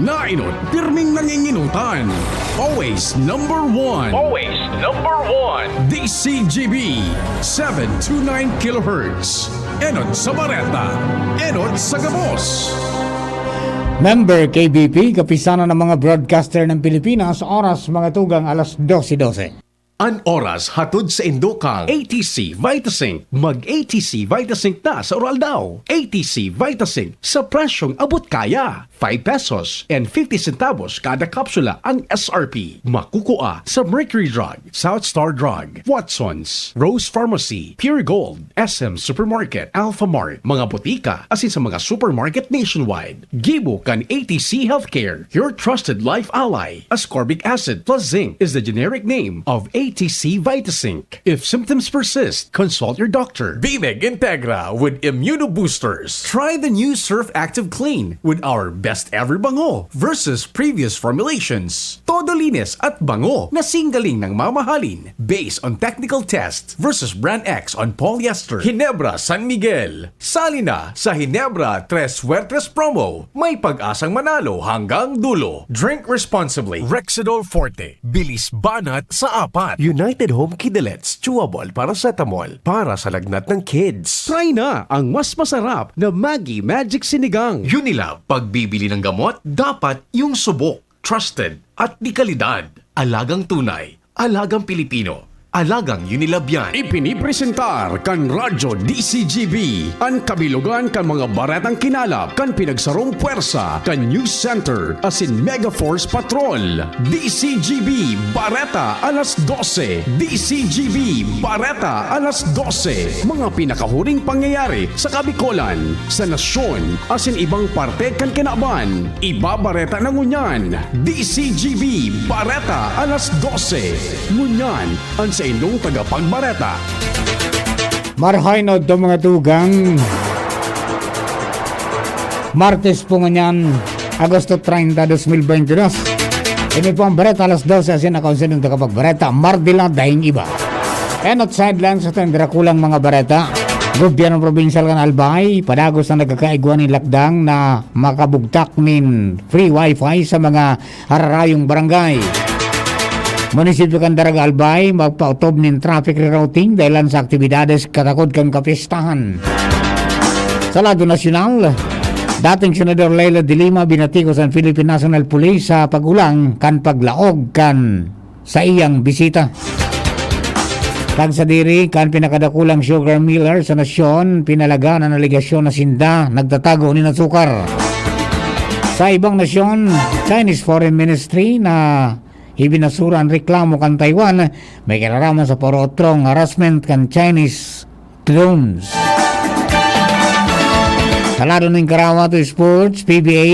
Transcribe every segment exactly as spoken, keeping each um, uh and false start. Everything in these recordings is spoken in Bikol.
Nainot, pirming nanginginutan. Always number one. Always number one. D C G B, seven two nine kilohertz. Enot sa Bareta. Enot sa Gabos. Member K B P, Kapisanan ng mga Broadcaster ng Pilipinas, oras mga tugang alas dose dose. An oras hatod sa indokang A T C Vitasync. Mag A T C Vitasync na sa Uraldaw. A T C Vitasync sa presyong abot kaya. Five pesos and fifty centavos kada kapsula ang S R P. Makukua sa Mercury Drug, South Star Drug, Watson's, Rose Pharmacy, Pure Gold, S M Supermarket, Alphamart, mga botika, asin sa mga supermarket nationwide. Gibo kan A T C Healthcare, your trusted life ally. Ascorbic acid plus zinc is the generic name of A T C Vitasync. If symptoms persist, consult your doctor. Bimeg Integra with Immunoboosters. Try the new Surf Active Clean with our best ever bango versus previous formulations. Todo linis at bango na singgaling ng mamahalin based on technical test versus brand X on polyester. Ginebra San Miguel. Sali na sa Ginebra Tres Fuertes Promo. May pag-asang manalo hanggang dulo. Drink responsibly. Rexidol Forte. Bilis banat sa apat. United Home Kidalets Chewable Paracetamol para sa lagnat ng kids. Try na ang mas masarap na Maggi Magic Sinigang. Unilab, pagbibili ng gamot, dapat yung subok, trusted, at di kalidad. Alagang tunay, alagang Pilipino, alagang Unilab yan. Ipinipresentar kan Radyo D C G B an kabilugan kan mga baretang kinalap kan pinagsarong pwersa kan News Center asin Mega Force Patrol. D C G B Bareta alas dose. D C G B Bareta alas dose. Mga pinakahuring pangyayari sa Kabikolan, sa nasyon, asin ibang parte kan kinaban. Ibabareta na ngunyan. D C G B Bareta alas dose. Ngunyan, an saindong tagapagbareta. Marahay na udto, mga tugang. Martes po ngunyan, Agosto treinta, dos mil bente dos. Ini po ang Bareta alas dose, asin ako ang saindong tagapagbareta, Mardila Daing Iba. Enot sa headlines sa tendera kulang mga bareta. Gobyerno probinsyal kan Albay, padagos na nagkakaigwa nin lakdang na makabugtak nin free wifi sa mga hararayong barangay. Munisipyo kan Daraga Albay, magpaotob nin traffic rerouting dahilan sa aktibidades katakod kan kapistahan. Sa lado nasyonal, dating Senador Leila de Lima binatikos an Philippine National Police sa pag-olang kan paglaog kan saiyang bisita. Tagsadiri kan pinakadakulang sugar miller sa nasyon, pinalagan an alegasyon na sinda nagtatago nin asukar. Sa ibang nasyon, Chinese Foreign Ministry na ibinasura an reklamo kan Taiwan may kinaraman sa parotrong harassment kan Chinese drones. Sa lado nin karawat o sports, P B A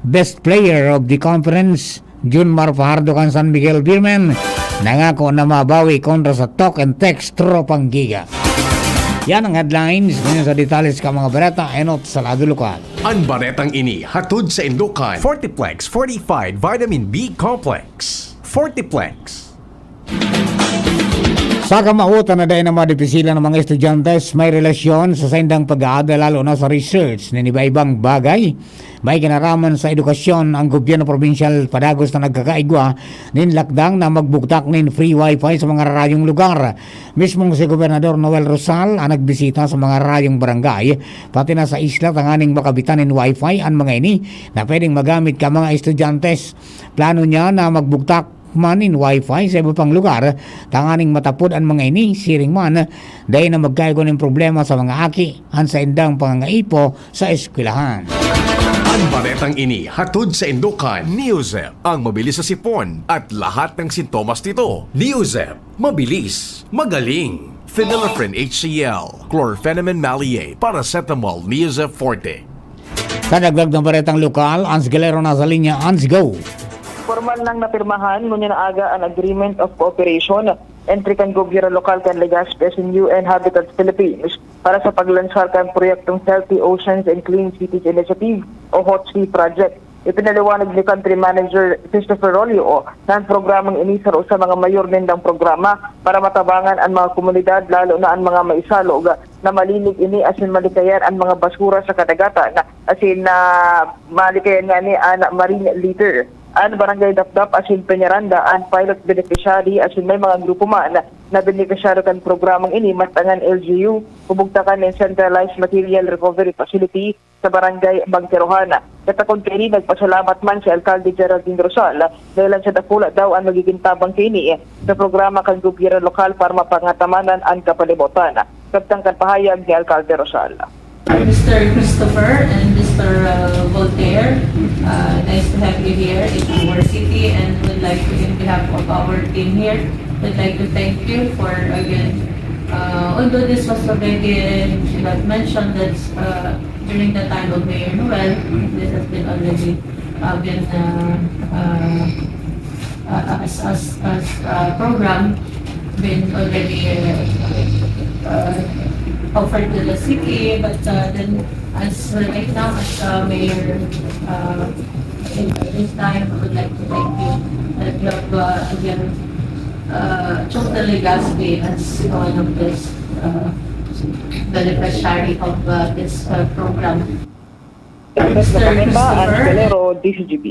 Best Player of the Conference, Junmar Fajardo kan San Miguel Beermen, nangako na mabawi kontra sa Talk and Text Tropang Giga. Yan ang headlines. Ngayon sa detalles ka mga bareta, enot sa lado lokal. An baretang ini hatod sa Indokan, Fortiplex Fortified Vitamin B Complex. Fortiplex. Sa kamautan na dai na madipisilan ng mga estudyante may relasyon sa saindang pag-aada, lalo na sa research nin iba-ibang bagay may kinaraman sa edukasyon, ang gobyerno probinsyal padagos na nagkakaigwa nin lakdang na magbugtak nin free wifi sa mga rarayong lugar. Mismong si Gobernador Noel Rosal ang nagbisita sa mga rarayong barangay, pati na sa isla, tanganing makabitan nin wifi an mga ini na pwedeng magamit ka mga estudyante. Plano niya na magbugtak man nin wifi sa iba pang lugar tanganing matapod an mga ini, siring man, dai na magkaigwa nin problema sa mga aki an saindang pangangaipo sa eskwelahan. An baretang ini hatod sa Indokan, Neozep, ang mabilis sa sipon at lahat ng sintomas nito. Neozep, mabilis, magaling. Phenylephrine H C L, chlorphenamine maleate, paracetamol, Neozep Forte. Sa dagdag na baretang lokal, Ans Galero nasa linya, Ans, go! Pormal nang napirmahan ngunyan na aga an Agreement of Cooperation entre kan gobyerno lokal kan Legazpi asin U N Habitat Philippines para sa paglansar kan proyektong Healthy Oceans and Clean Cities Initiative o HOCI project. Ipinaliwanag ni Country Manager Christopher Rolio na ang programang ini saro sa mga mayor nindang programa para matabangan an mga komunidad, lalo na an mga maisalog na malinig ini asin malikayan an mga basura sa kadagatan, asin na malikayan ngani an marine litter. An Barangay Dapdap asin Peñaranda an pilot beneficiary asin may mga grupo man na benepisyaryo kan programang ini, matangan L G U, pubugtakan nin centralized material recovery facility sa Barangay Bangkerohan. Katakod kaini, nagpasalamat man si Alkalde Geraldine Rosal dahil sa dakula daw an magiging tabang kaini sa programa kan gobyerno lokal para mapangatamanan an kapalibutan. Kabtang kan pahayag ni Alkalde Rosal. Mister Christopher and Mister, uh, Voltaire, uh, nice to have you here in our city, and would like to, in behalf of our team here, would like to thank you for, again, uh, although this was already, you have mentioned that, uh, during the time of Mayor Noel, this has been already, uh, been, uh, uh, uh, as, as, as, uh, program been already, uh, uh, offered to the city, but, uh, then as right now, as, uh, Mayor, uh, in this time, I would like to thank you that you have, uh, again, uh, took the legacy as one of this, uh, beneficiary of, uh, this, uh, program. Mister Christopher. Calero, D C G P.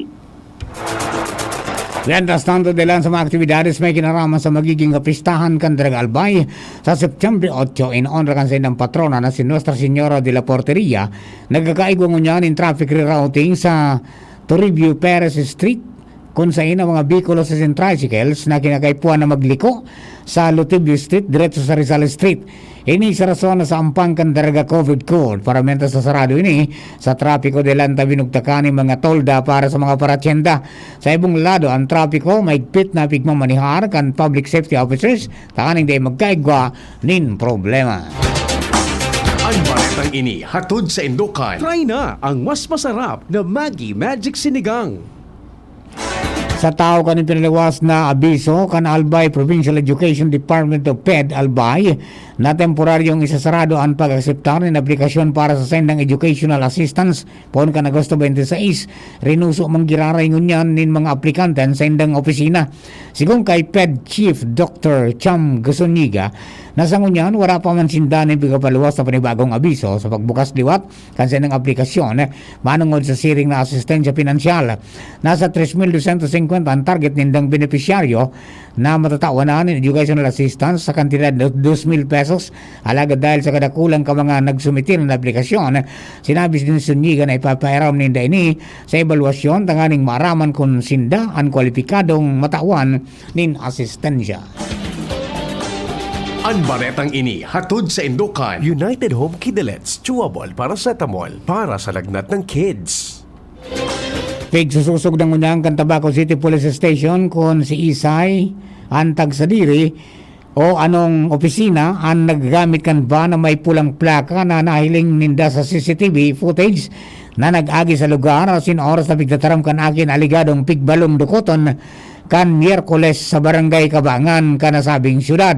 Mientras tanto, dalan sa mga aktibidades may kinaraman sa magiging kapistahan kan Daraga Albay sa September otso, in honor kan saindang patrona na si Nuestra Señora de la Porteria, nagkakaigwa ngunyan nin traffic rerouting sa Toribio Perez Street, kun saen ang mga vehicles and tricycles na kinakaipuhan na magliko sa Lotibio Street diretso sa Rizal Street. Ini sa rason na sa ampang kan Daraga Covered Court, paramenta sa sarado ini sa trapiko dalan ta binugtakan nin mga tolda para sa mga paratyenda. Sa ibong lado, ang trapiko mahigpit na pigmamanihar kan public safety officers tanganing dai magkaigwa nin problema. An baretang ini hatod saindo kan Try na ang mas masarap na Maggi Magic Sinigang. Sa tawo kan ipinaluwas na abiso kan Albay Provincial Education Department o PED Albay, na temporaryong isasarado an pag-akseptar nin aplikasyon para sa saindang educational assistance poon kan Agosto twenty-six, rinuso man giraray ngunyan nin mga aplikante an saindang opisina. Sigon kay PED Chief Doctor Cham Gusoniga, na sa ngunyan wara pa man sinda nin pigpapaluwas sa panibagong abiso sa pagbukas liwat kan saindang aplikasyon manongod sa siring na asistensya pinansyal. Nasa tres mil dosyentos singkwenta an target nindang benepisyaryo na matatawan nin educational assistance sa kantidad na dos mil pesos. Alagad dahil sa kadakulan kan mga nagsumitir na aplikasyon, sinabi ni Zuniga na ipapairam ninda ini sa ebalwasyon tanganing maaraman kun sinda an kwalipikadong matawan nin asistensya. An baretang ini hatod saindo kan United Home Kidalets, chewable paracetamol para sa lagnat ng kids. Pigsusosog na ngunyan kan Tabaco City Police Station kun si isay an tagsadiri o anong opisina an naggamit kan van na may pulang plaka na nahiling ninda sa C C T V footage na nag-agi sa lugar asin oras na pigtataram kan aki na aligadong pigbalong dukoton kan Miyerkules sa Barangay Kabangan kan nasabing syudad.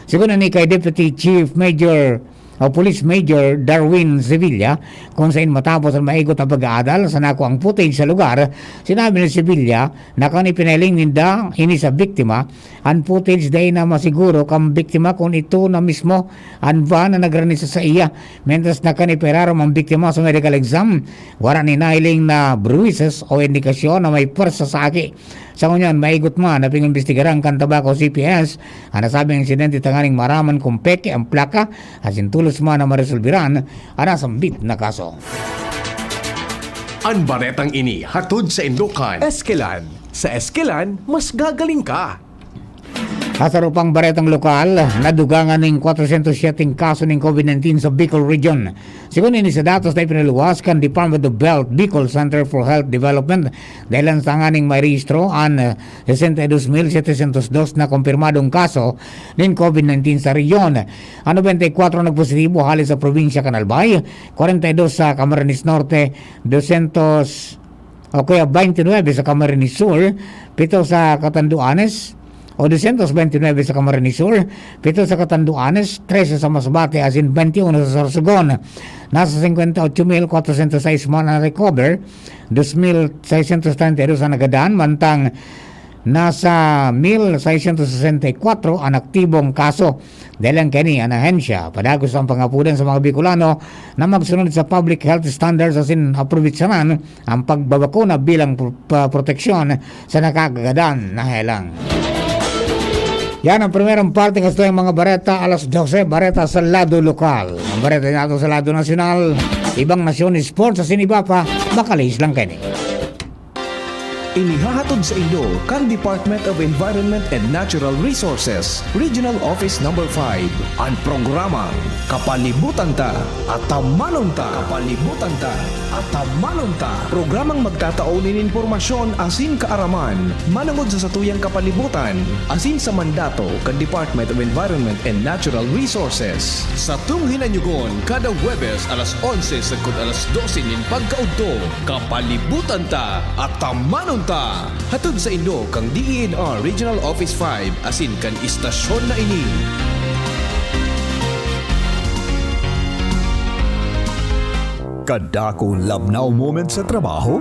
Sigon ini kay Deputy Chief Major o Police Major Darwin Sevilla, kun sain matapos an maigot na pag-aadal sa nakuang footage sa lugar, sinabi ni Sevilla na kan ipinahiling ninda ini sa biktima, an footage dai na masiguro kan biktima kun ito na mismo an van na nagrani sa saiya. Mientras na kan ipirarom ang biktima sa medical exam, wara ni nahiling na bruises o indikasyon na may pwersa sa aki. Sa ngunyan, maigot man na pingimbestigaran kan Tabaco C P S an nasabing insidente tanganing maaraman kung peke ang plaka asin tolos man na maresolberan an nasambit na kaso. An baretang ini hatod saindo kan Eskelan. Sa Eskelan, mas gagaling ka. Sa sarupang baretang lokal, nadugangan nin kwatrosyentos siyete kaso nin COVID nineteen sa Bicol Region. Sigon ini sa datos na ipinaluwas kan Department of Health Bicol Center for Health Development, dahelan sa nganing mairehistro an, eh, sesenta y dos mil setecientos dos na kumpirmadong kaso nin COVID nineteen sa rehiyon. An nobenta y kwatro nagpositibo hale sa probinsya kan Albay, kwarenta y dos sa Camarines Norte, dosyentos o kaya twenty-nine sa Camarines Sur, pito sa Catanduanes, o dosyentos twenty-nine sa Camarines Sur, pito sa Catanduanes, trese sa Masbate, asin twenty-uno sa Sorsogon. Nasa singkwenta y otso mil kwatrosyentos sais man ang recover, dos mil seiscientos treinta y dos ang nagadan, mantang Nasa mil seiscientos sesenta y cuatro an aktibong kaso. Dahil lang kani an ahensya, padagos ang pangapudan sa mga Bicolano na magsunod sa public health standards asin aprobetsanan ang pagbabakuna bilang pro-, pa-, proteksyon sa nakakagadan na helang. Yan ang primerong parte, kasto yung mga bareta, alas dose, bareta sa lado lokal. Ang bareta nato sa lado nasyonal, ibang nasyon, sports, asin iba pa, makalihis lang kani. Inihahatod sa indo kan Department of Environment and Natural Resources, Regional Office Number five, an programang Kapalibutan Ta, Atamanon Ta. Kapalibutan Ta, Atamanon Ta. Programang magtatao nin impormasyon asin kaaraman manongod sa satuyang kapalibutan asin sa mandato kan Department of Environment and Natural Resources. Satong hinanyugon kada Huwebes alas onse sagkod alas dose nin pagkaudto. Kapalibutan Ta, Atamanon Ta. Hatod sa indo kan D E N R Regional Office five asin kan istasyon na ini. Kadakong labnaw moment sa trabaho?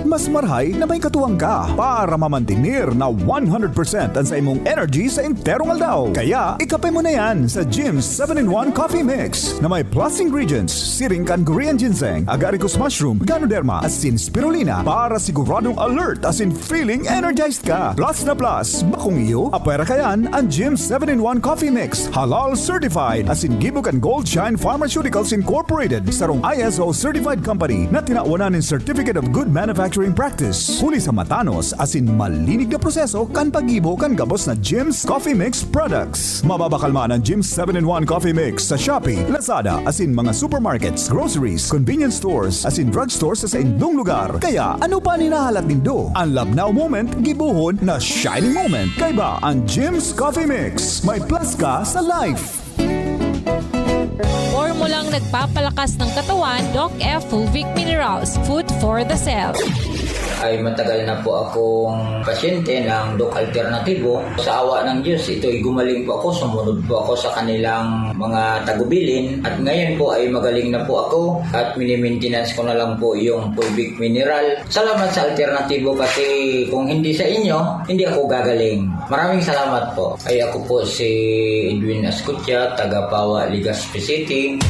Mas marahay na may katuwang ka para mamantener na one hundred percent an saimong energy sa enterong aldaw. Kaya, ikape mo na yan sa Jim's seven-in-one Coffee Mix na may plus ingredients, siring kan Korean ginseng, agaricus mushroom, ganoderma, asin spirulina para siguradong alert asin feeling energized ka. Plus na plus, bakong iyo, apwera kayan an Jim's seven-in-one Coffee Mix, halal certified, asin gibo kan Gold Shine Pharmaceuticals Incorporated, sarong I S O certified company na tinawanan nin Certificate of Good Manufacturing Practice. Huli sa matanos asin malinig na proseso kan paggibo kan gabos na Jim's Coffee Mix products. Mababakal man an Jim's seven-in-one Coffee Mix sa Shopee, Lazada, asin mga supermarkets, groceries, convenience stores, asin drugstores sa saindong lugar. Kaya, ano pa an hinahalat nindo? An labnaw moment, gibohon na shining moment. Kaiba an Jim's Coffee Mix. May plus ka sa life. Formulang nagpapalakas ng katawan, Doc F Fulvic Minerals, food for the cell. Ay matagal na po akong pasyente ng Doc Alternativo. Sa awa ng Diyos, ito'y gumaling po ako. Sumunod po ako sa kanilang mga tagubilin. At ngayon po ay magaling na po ako. At minimintenance ko na lang po yung Fulvic Mineral. Salamat sa Alternativo kasi kung hindi sa inyo, hindi ako gagaling. Maraming salamat po. Ay, ako po si Edwin Ascutia, taga Pawa, Legazpi City.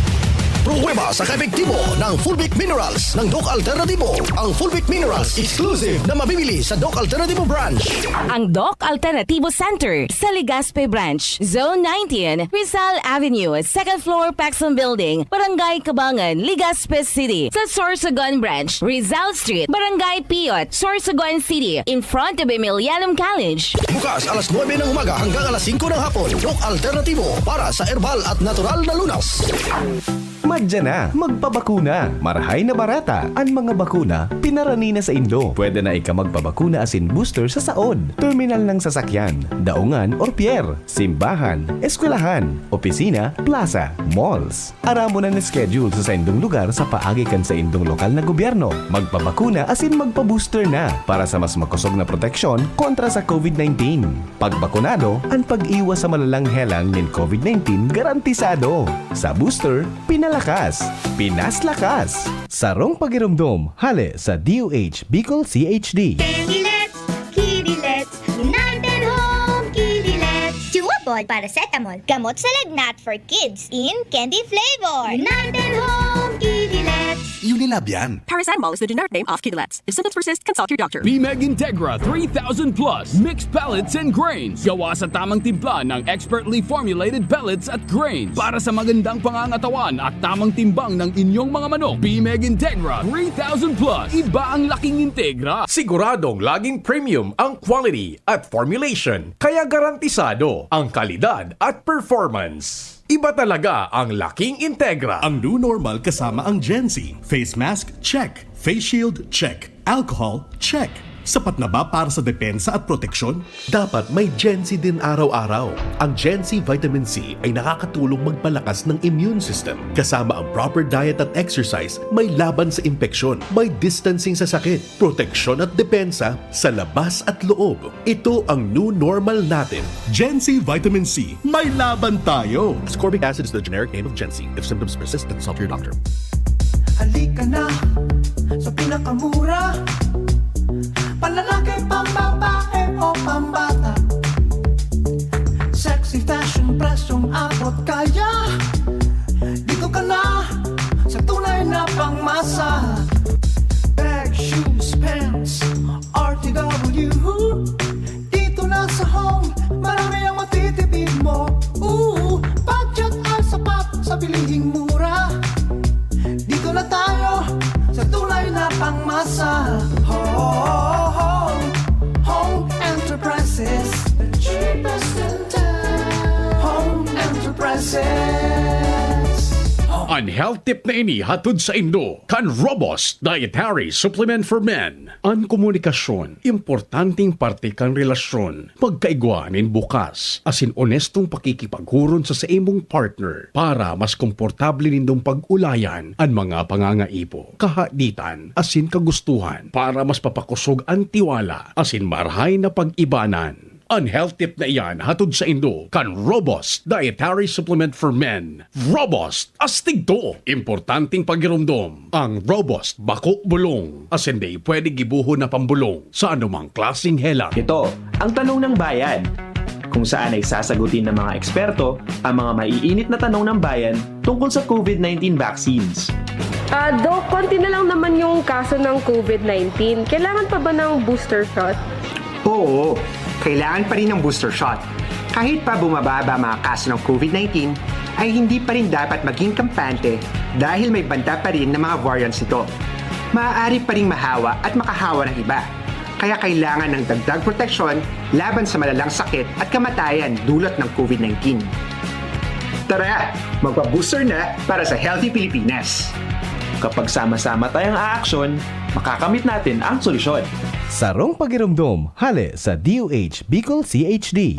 Pruweba sa kaepektibo ng Fulvic Minerals ng Doc Alternativo. Ang Fulvic Minerals exclusive na mabibili sa Doc Alternativo Branch. Ang Doc Alternativo Center sa Legazpi Branch, Zone nineteen, Rizal Avenue, second floor, Paxson Building, Barangay Cabangan, Legazpi City. Sa Sorsogon Branch, Rizal Street, Barangay Piyot, Sorsogon City, in front of Emilianum College. Bukas alas nuebe ng umaga hanggang alas singko ng hapon. Doc Alternativo para sa herbal at natural na lunas. Madya na, magpabakuna. Marahay na bareta. An mga bakuna, pinarani na saindo. Pwede na ika magpabakuna asin booster sa saod, terminal ng sasakyan, daungan or pier, simbahan, eskwelahan, opisina, plaza, malls. Aramon an schedule sa saindong lugar sa paagi kan saindong lokal na gobyerno. Magpabakuna asin magpa-booster na para sa mas makosog na proteksyon kontra sa COVID nineteen. Pagbakunado, an pag-iwas sa malalang helang nin COVID nineteen garantisado. Sa booster, pinalakas, pinaslakas. Sarong pagiromdom, hale sa D O H Bicol C H D. Kidilets, Kidilets, United Home Kidilets. Chewable paracetamol, gamot sa lagnat for kids in candy flavor. United Home Kidilets. Unilab yan. Paracetamol is the generic name of Kidilets. If symptoms persist, consult your doctor. Bimeg Integra three thousand Plus, mixed pellets and grains. Gawa sa tamang timpla ng expertly formulated pellets at grains. Para sa magandang pangangatawan at tamang timbang ng inyong mga manok, Bimeg Integra three thousand Plus. Iba ang laking Integra. Siguradong laging premium ang quality at formulation, kaya garantisado ang kalidad at performance. Iba talaga ang laking Integra. Ang new normal kasama ang Gen Z. Face mask, check. Face shield, check. Alcohol, check. Sapat na ba para sa depensa at proteksyon? Dapat may Gen Z din araw-araw. Ang Gen Z Vitamin C ay nakakatulong magpalakas ng immune system. Kasama ang proper diet at exercise, may laban sa impeksyon, may distancing sa sakit, proteksyon at depensa sa labas at loob. Ito ang new normal natin. Gen Z Vitamin C, may laban tayo! Ascorbic acid is the generic name of Gen Z. If symptoms persist, consult your doctor. Halika na sa pinakamura. Panlalaki, pambabae o pambata, sexy fashion, presyong abot kaya. Dito ka na sa tunay na pangmasa. Bag, shoes, pants, R T W. Dito na sa Home, marami ang matitipid mo. Ooh, budget ay sapat sa bilihing mura. Dito na tayo sa tunay na pangmasa. Home, Home Enterprises, the cheapest in town. Home Enterprises. An health tip na ini hatod saindo kan Robust Dietary Supplement for Men. An komunikasyon, importanteng parte kan relasyon. Magkaigwa nin bukas asin onestong pakikipaghuron sa saimong partner para mas komportable nindong pag-ulayan an mga pangangaipo, kahaditan asin kagustuhan para mas papakosog an tiwala asin marahay na pag-ibanan. An health tip na iyan hatod saindo kan Robust Dietary Supplement for Men. Robust, astig to! Importanteng pagiromdom, ang Robust bako bulong, asin dai pwede gibohon na pambolong sa anumang klaseng helang. Ito ang Tanong ng Bayan, kung saan ay sasagutin ng mga eksperto ang mga maiinit na tanong ng bayan tungkol sa COVID nineteen vaccines. Ah, Doc, konti na lang naman yung kaso ng COVID nineteen. Kailangan pa ba ng booster shot? Oo, kailangan pa rin ng booster shot. Kahit pa bumababa ang mga kaso ng COVID nineteen, ay hindi pa rin dapat maging kampante dahil may banta pa rin ng mga variants nito. Maaari pa ring mahawa at makahawa ng iba. Kaya kailangan ng dagdag proteksyon laban sa malalang sakit at kamatayan dulot ng COVID nineteen. Tara, magpa-booster na para sa healthy Pilipinas! Kapag sama-sama tayong aaksyon, makakamit natin ang solusyon. Sarong pagiromdom, hale sa D O H Bicol C H D.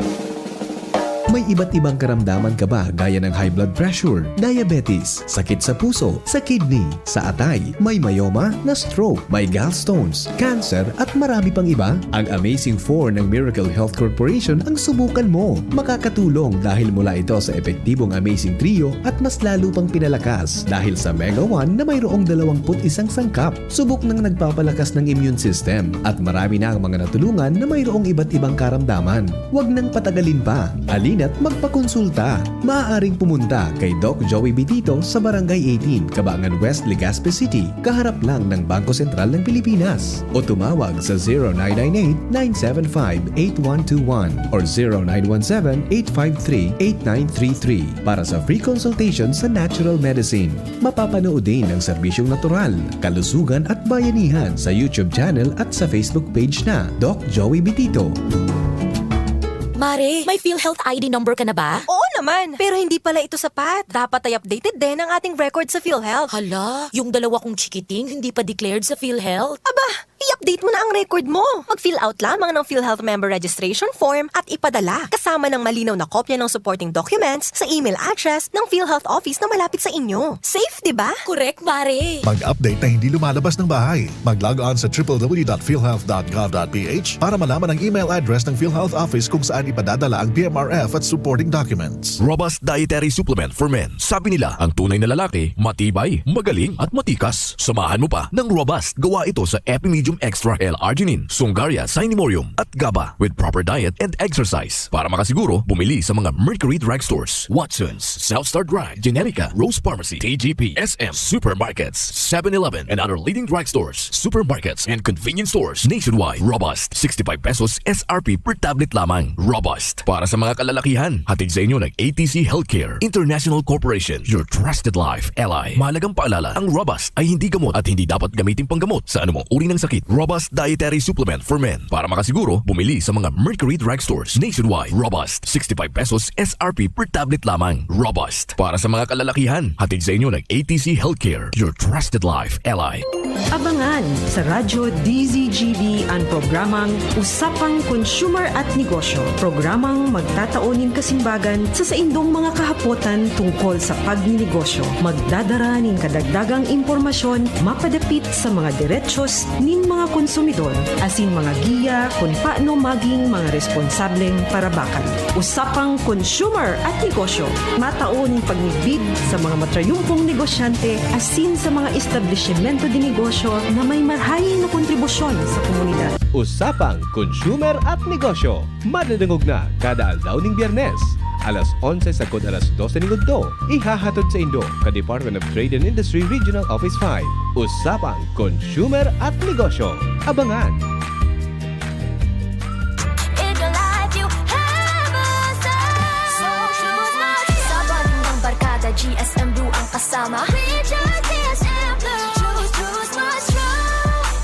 May iba't ibang karamdaman ka ba gaya ng high blood pressure, diabetes, sakit sa puso, sa kidney, sa atay, may myoma, na-stroke, may gallstones, cancer at marami pang iba? Ang Amazing four ng Miracle Health Corporation ang subukan mo. Makakatulong dahil mula ito sa epektibong Amazing Trio at mas lalo pang pinalakas dahil sa Mega one na mayroong dalawampu't isang sangkap. Subok nang nagpapalakas ng immune system at marami na ang mga natulungan na mayroong iba't ibang karamdaman. Huwag nang patagalin pa. Halina't magpakonsulta. Maaaring pumunta kay Doc Joey Bitito sa Barangay eighteen, Cabangan West, Legazpi City, kaharap lang ng Bangko Sentral ng Pilipinas. O tumawag sa zero nine nine eight, nine seven five, eight one two one or zero nine one seven, eight five three, eight nine three three para sa free consultation sa natural medicine. Mapapanood din ang serbisyong natural, kalusugan at bayanihan sa YouTube channel at sa Facebook page na Doc Joey Bitito. Mare, may PhilHealth I D number ka na ba? Oo naman, pero hindi pala ito sapat. Dapat ay updated din ang ating record sa PhilHealth. Hala, yung dalawa kong chikiting hindi pa declared sa PhilHealth. Aba, i-update mo na ang record mo. Mag-fill out lamang ng PhilHealth Member Registration Form at ipadala kasama ng malinaw na kopya ng supporting documents sa email address ng PhilHealth Office na malapit sa inyo. Safe, di ba? Correct, Mare. Mag-update na hindi lumalabas ng bahay. Mag-log on sa www.philhealth.gov.ph para malaman ang email address ng PhilHealth Office kung saan ipadadala ang P M R F at supporting documents. Robust Dietary Supplement for Men. Sabi nila, ang tunay na lalaki, matibay, magaling, at matikas. Samahan mo pa ng Robust. Gawa ito sa Epimedium Extra L-arginine, Sungaria, Cinemorium, at GABA with proper diet and exercise. Para makasiguro, bumili sa mga Mercury Drugstores, Watson's, South Star Drug, Generica, Rose Pharmacy, T G P, S M, supermarkets, seven eleven, and other leading drugstores, supermarkets, and convenience stores nationwide. Robust, sixty-five pesos S R P per tablet lamang. Robust, para sa mga kalalakihan. Hatid sa inyo ng A T C Healthcare International Corporation, your trusted life ally. Mahalagang paalala, ang Robust ay hindi gamot at hindi dapat gamitin panggamot sa anumang uri ng sakit. Robust Dietary Supplement for Men. Para makasiguro, bumili sa mga Mercury Drugstores nationwide. Robust, sixty-five pesos S R P per tablet lamang. Robust, para sa mga kalalakihan. Hatid sa inyo ng A T C Healthcare, your trusted life ally. Abangan sa Radyo D Z G B an programang Usapang Consumer at Negosyo. Programang magtatao nin kasimbagan sa saindong mga kahapotan tungkol sa pagninegosyo. Magdadara nin kadagdagang impormasyon mapadapit sa mga derechos nin mga konsumidor, asin mga giya kun paano maging mga responsableng parabakan. Usapang consumer at negosyo, matao nin pagmidbid sa mga matrayumpong negosyante asin sa mga establisimento de negosyo na may marhay na kontribusyon sa komunidad. Usapang Consumer at Negosyo. Madadangog na kada aldaw ning Biyernes, alas onse sagkod alas dose ning udto. Ihahatod saindo kan Department of Trade and Industry Regional Office five. Usapang Consumer at Negosyo. Abangan! In your life, you have a say. So choose Metro. Sa bonding ng barkada, G S M Blue ang kasama. We choose G S M Blue. Choose, choose Metro.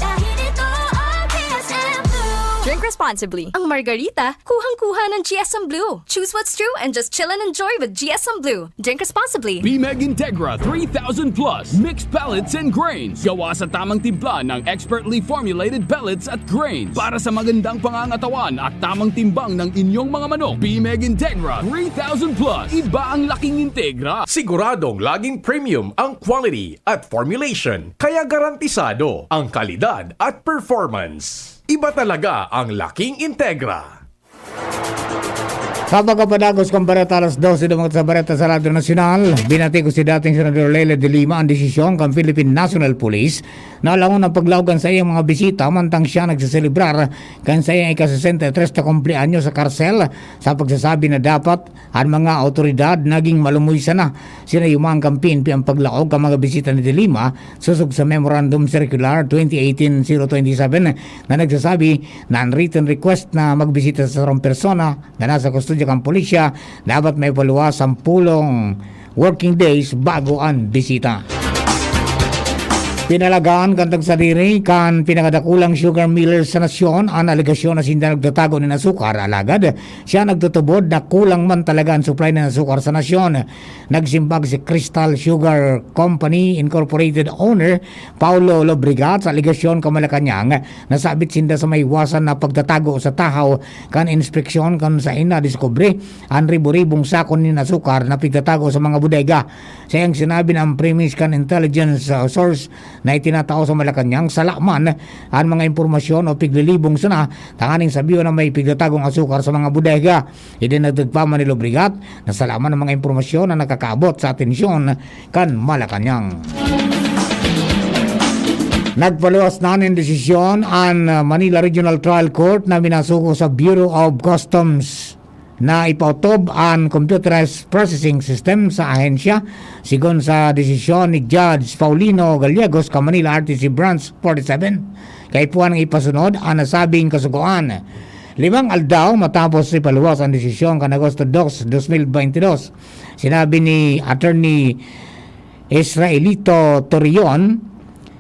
Dahil ito ang G S M Blue. Drink responsibly. Ang Margarita, kuhang-kuha ng G S M Blue. Choose what's true and just chill and enjoy with G S M Blue. Drink responsibly. Bimeg Integra three thousand Plus Mixed Pellets and Grains. Gawa sa tamang timpla ng expertly formulated pellets at grains para sa magandang pangangatawan at tamang timbang ng inyong mga manok. Bimeg Integra three thousand Plus. Iba ang laking Integra. Siguradong laging premium ang quality at formulation, kaya garantisado ang kalidad at performance. Iba talaga ang laking Integra. Sa pagkapadagos kan bareta, alas dose duman sa bareta sa Radyo Nasyonal, binati ko si dating Senador Leila de Lima an desisyon kan Philippine National Police na alangon ang paglaog kan saiyang mga bisita mantang siya nagseselebrar kan saiyang ika-sesenta y tres na kumpleanyos sa karsel, sa pagsasabi na dapat an mga awtoridad naging malumoy sana. Sinayuman kan P N P ang paglaog kan mga bisita ni de Lima sosog sa Memorandum Circular twenty eighteen zero twenty seven na nagsasabi na an written request na magbisita sa sarong persona na nasa kustodya kan pulisya dapat maipaluwas sampolong working days bago an bisita. Pinalagaan kan tagsadiri kan pinakadakulang sugar miller sa nasyon an alegasyon na sinda nagtatago nin asukar, alagad siya nagtutubod na kulang man talaga an supply nin asukar sa nasyon. Nagsimbag si Crystal Sugar Company Incorporated owner Paulo Lobregat sa alegasyon kan Malacañang na sabit sinda sa maiwasan na pagtatago sa tahaw kan inspeksyon, kun saen nadiskubre an ribo-ribong sako nin asukar na pigtatago sa mga bodega. Saiyang sinabi na an premise kan intelligence, uh, source na itinatao sa Malacañang, sala man an mga impormasyon o piglilibong sana tanganing sabihon na may pigtatagong asukar sa mga bodega. Idinagdag pa man ni Lobregat na sala man an mga impormasyon na nakakaabot sa atensyon kan Malacañang. Nagpaluwas na nin desisyon an, uh, Manila Regional Trial Court na minasugo sa Bureau of Customs na ipautob an computerized processing system sa ahensya, sigon sa desisyon ni Judge Paulino Gallegos kan Manila R T C Branch forty-seven. Kaipuhan nga ipasunod an nasabing kasugoan. Limang aldaw matapos ipaluwas an desisyon kan Agosto dos, dos mil beinte dos, sinabi ni Attorney Israelito Torreon,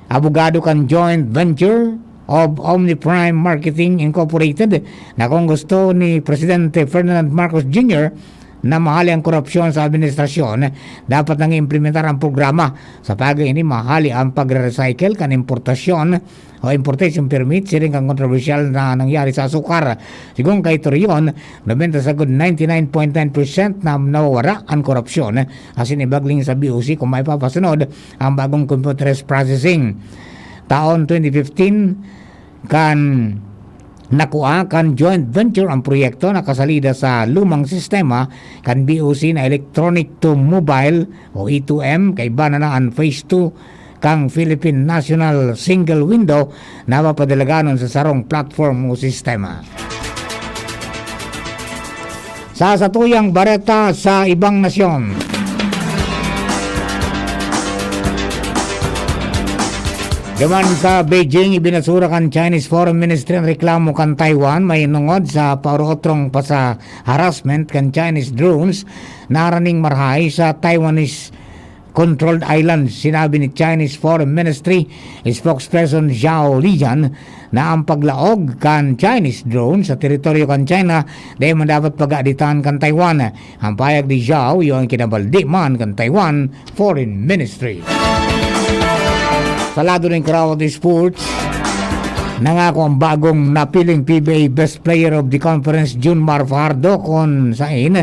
abogado kan Joint Venture of Omniprime Marketing Incorporated, na kung gusto ni Presidente Ferdinand Marcos Junior na mahali ang korupsyon sa administrasyon, dapat nang implementar ang programa. Sa paagi ini, mahali ang pagre-recycle kan importasyon o importation permit siring kan kontrobersyal na nangyari sa asukar. Sigon kay Torion, nobenta sagkod ninety nine point nine percent na nawawara an korupsyon. Asin ibagling sa B O C kung maipapasunod ang bagong computerized processing. Taon twenty fifteen, kan nakua kan joint venture ang proyekto na kasalida sa lumang sistema kan B O C na electronic to mobile o E two M, kaiba na na an phase two kan Philippine National Single Window na mapadalaganon sa sarong platform o sistema. Sa satuyang bareta sa ibang nasyon. Duman sa Beijing, ibinasura kan Chinese Foreign Ministry an reklamo kan Taiwan mahinungod sa paurotrong pa sa harassment kan Chinese drones na haraning marahay sa Taiwanese controlled islands. Sinabi ni Chinese Foreign Ministry spokesperson Zhao Lijian na ang paglaog kan Chinese drone sa teritoryo kan China dai man dapat pagaditan kan Taiwan. Ang pahayag ni Zhao, iyo an kinabaldi man kan Taiwan Foreign Ministry. Sa lado nin Karawat Sports, nangako ang bagong napiling P B A Best Player of the Conference, Junmar Fajardo, kun sain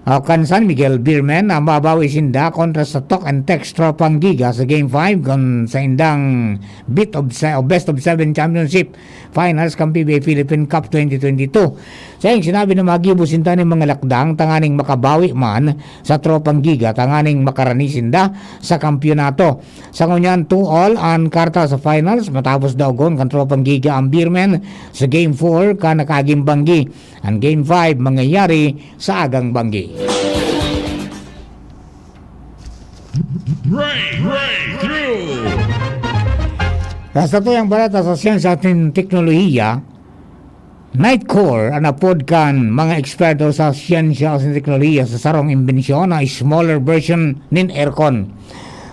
O, kan San Miguel Beermen, na mabawi sinda kontra sa Talk and Text Tropang Giga sa Game five kan saindang bit of se-, o best of seven championship finals kan P B A Philippine Cup twenty twenty-two. Sa iyang sinabi na magibo sinda nin mga lakdang tanganing makabawi man sa Tropang Giga tanganing makarani sinda sa kampyonato. Sa ngunyan, two all an karta sa finals matapos daogon kan Tropang Giga ang Beermen sa Game four kan nakaaging banggi. Ang Game five mangyayari sa agang banggi. Break, breakthrough. Sa satuyang bareta sa siyensya at teknolohiya, Nitecore an apod kan mga eksperto sa siyensya at teknolohiya sa sarong imbensyon na smaller version nin aircon.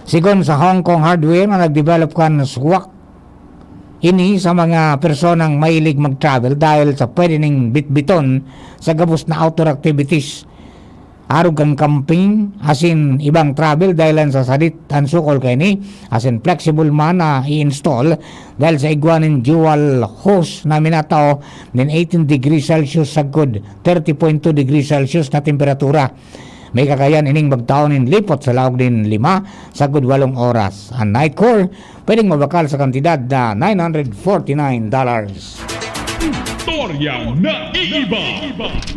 Sigon sa Hong Kong Hardware na nagdevelop kan swak ini sa mga personang mahilig mag-travel dahil sa pwede ning bitbiton sa gabos na outdoor activities. Arog kan camping asin ibang travel dahil lang sa sadit an sukol kaini asin flexible man na i-install dahil sa igwa nin dual hose na minatao nin eighteen degrees Celsius sagkod thirty point two degrees Celsius na temperatura. May kakayan ining magtao nin lipot sa laog nin lima sagkod walong oras. An Nitecore pwedeng mabakal sa kantidad na nine hundred forty-nine dollars. Istorya na iiba.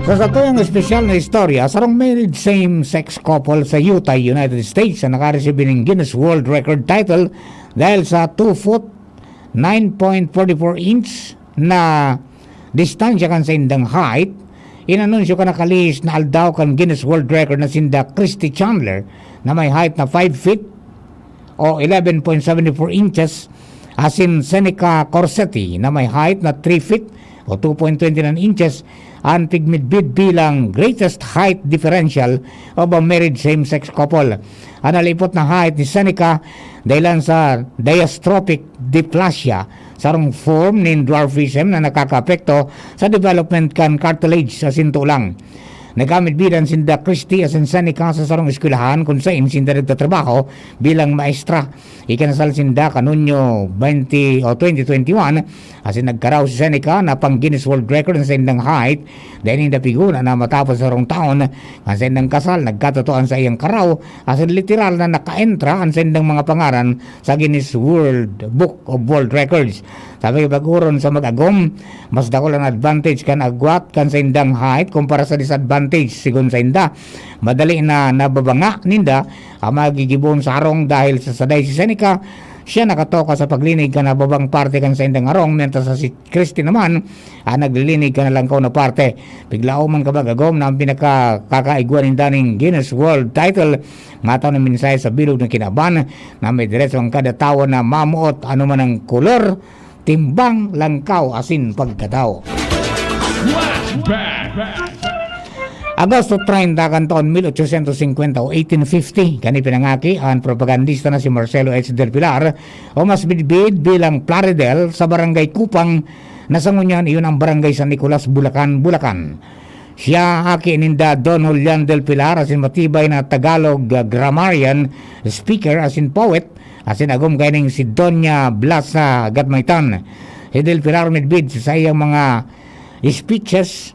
Sa satuyang espesyal na istorya, sarong married same-sex couple sa Utah, United States, ang nakaresib nin Guinness World Record title dahil sa two foot, nine point forty-four inch na distansya kan saindang height. Inanunsyo kan nakalihis na aldaw kan Guinness World Record na sinda Christy Chandler na may height na five feet o eleven point seven four inches, asin Seneca Corsetti na may height na three feet o two point twenty nine inches, an pigmidbid bilang greatest height differential of a married same-sex couple. An nalipot na height ni Seneca dahilan sa diastrophic diplasia, sarong form nin dwarfism na nakakaapekto sa development kan cartilage sa sintulang. Nagkamidbidan sinda Christy asin Seneca sa sarong eskwelahan kun saen sinda nagtatrabaho bilang maestra. Ikinasal sinda kan Hunyo twenty o twenty twenty-one, asin nagkaraw si Seneca na pang Guinness World Record sa indang height. Dai ninda piguna na matapos sarong taon, kan saindang kasal, nagkatutuan sa iyang karaw, asin literal na nakaentra an saindang mga pangaran sa Guinness World Book of World Records. Sabi, pag-oron sa mag-agom, mas dakul an advantage kan agwat kan saindang height kumpara sa disadvantage, sigon sainda. Madali na nababanga ninda ang magigibon sa harong dahil sa saday si Seneca, siya nakatoka sa paglinig kan nababang parte kan saindang harong, mientras sa si Christy naman, ang naglilinig kan nalangkaw na parte. Piglaoman ka ba, gagom na ang pinakakakaigwa ninda ning Guinness World title, matao na mensahe sa bilog na kinaban na may diretso ang kada tawo na mamuot anuman ang kolor, timbang, langkaw, asin pagkatao. Flashback. Agosto treinta kan taon mil ochocientos cincuenta o eighteen fifty, kani pinangaki an propagandista na si Marcelo H. Del Pilar, o mas bidbid bilang Plaridel, sa Barangay Kupang, na sa ngunyan iyon ang Barangay San Nicolas, Bulacan, Bulacan. Siya aki ninda Don Julian Del Pilar, asin matibay na Tagalog, ah, grammarian, speaker, asin poet, asin agom kaining si Doña Blasa Gatmaitan. Si Del Pilar midbid sa saiyang mga speeches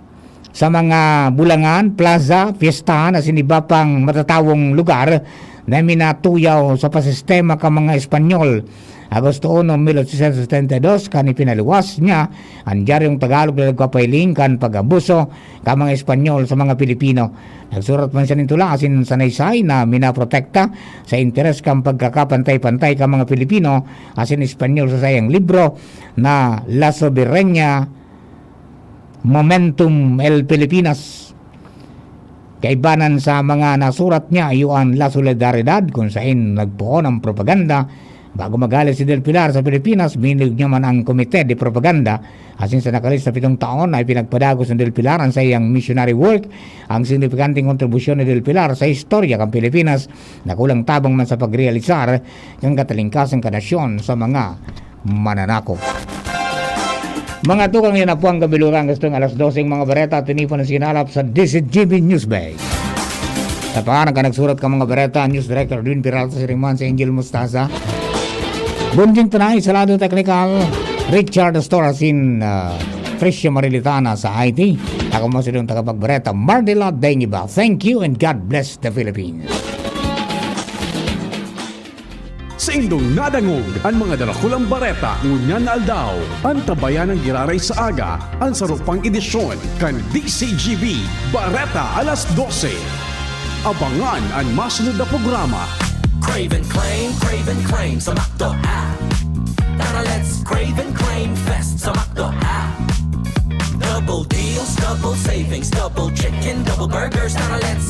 sa mga bulangan, plaza, piyestahan, asin iba pang matatawong lugar na minatuyaw sa pasistema kan mga Espanyol. Agosto uno, mil ochocientos setenta y dos, kan ipinaluwas niya an Dyaryong Tagalog na nagpapahiling kan pag-abuso kan mga Espanyol sa mga Pilipino. Nagsurat man siya nin tula asin sanaysay na minaprotekta sa interes kan pagkakapantay-pantay kan mga Pilipino asin Espanyol sa saiyang libro na La Soberanía Momentum el Pilipinas. Kaibanan sa mga nasurat niya, iyo an La Solidaridad, kun saen nagpoon ang propaganda. Bago maghale si Del Pilar sa Pilipinas, binilog niya man ang Comité de Propaganda. Asin sa nakalista pitong taon ay pinagpadagos ni Del Pilar ang saiyang missionary work. Ang signifikanteng kontribusyon ni Del Pilar sa istorya kan Pilipinas na kulang tabang man sa pagrealisar kan katalingkasan kan nasyon sa mga mananakop. Mga tukang, yan na po ang kabilugan. Gusto ng alas dose ang mga bareta at tinipon ang sinalap sa D Z G B News Bay. Sa pangalan ka nagsurat ka mga bareta, News Director Edwin Peralta, siring man si Angel Mostaza. Bunjing Tanay, sa lado teknikal, Richard Astor, asin, ah, Tricia Marilitana sa I T. Ako man sa inyong tagapagbareta, Marnila Dengiba. Thank you and God bless the Philippines. Saindong nadangog an mga darakulang bareta ngunyan na aldaw. Antabayan an giraray sa aga, an saro pang edisyon kan D C G B, Bareta alas dose. Abangan an masunod na programa. Crave and claim, crave and claim sa McDo app. Tara, let's crave and claim fest sa McDo app. Double deals, double savings, double chicken, double burgers. Tara, let's